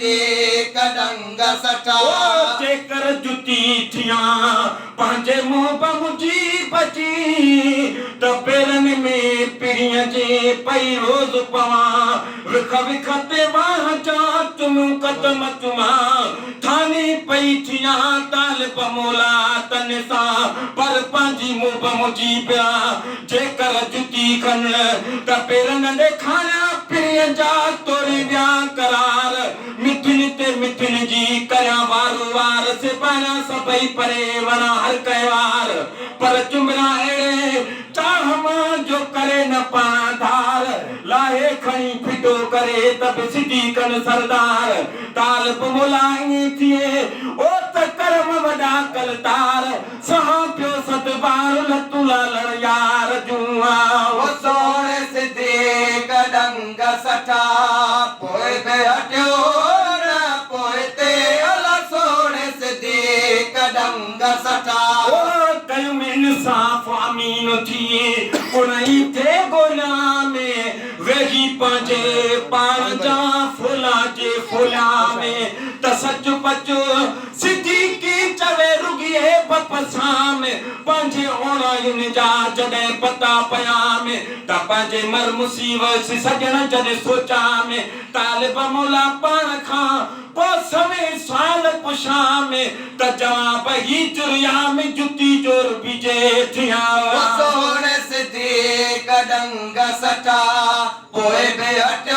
صديق ڏنگ سٺا. او جيڪر جتي ٿيان پنهنجي منهن به مجيب جي، ته پيرن ۾ پرينء جي پئي روز پوان. وک وک تي واهه جا چميون قدم چمان، ٿاني پئي ٿيان طالب مولا تن سان، پر پنهنجي منهن به مجيب آ. جيڪر جتي کن ته پيرن ڏيکاريان پرينء جا توري ڏيان قرار، مٺين تي مٺين جي ڪريان وارو وار، سيباڻيان سڀئي پري وڻان هر ڪنهن وار، پر چنبڙان اهڙي چاهه مان جو ڪري نه پاڻان ڌار، لاهي کڻي ڦٽو ڪري ته به سڌي ڪن سردار، طالب مولا ائين ٿئي او ته ڪرم وڏا ڪلتار، سهان پيو ست بار لتون لالڻ يار جون آ. او سهڻي صديق ڏنگ سٺا پوء به هٽيو نه پوئتي الا سهڻي صديق ڏنگ سٺا. او ڪيم انصاف امين ٿي ڪونه ٿئي ڳوليان ۾ ويهي پنهنجي پاڻ جا ڦولا جي ڦوليان ۾ ته سچ پچ صديقي چوي رڳي اي بپ سام، پنهنجي اوڻاين جا جڏهن پتا پيام، ته پنهنجي مر مصيبت سڄڻ جڏهن سوچام، طالب مولا پاڻ کان پو سوين سوال پڇام، ته جواب هي چريام جتي جور بيجي ٿيان. او سهڻي صديق ڏنگ سٺا، پوء به هٽيو.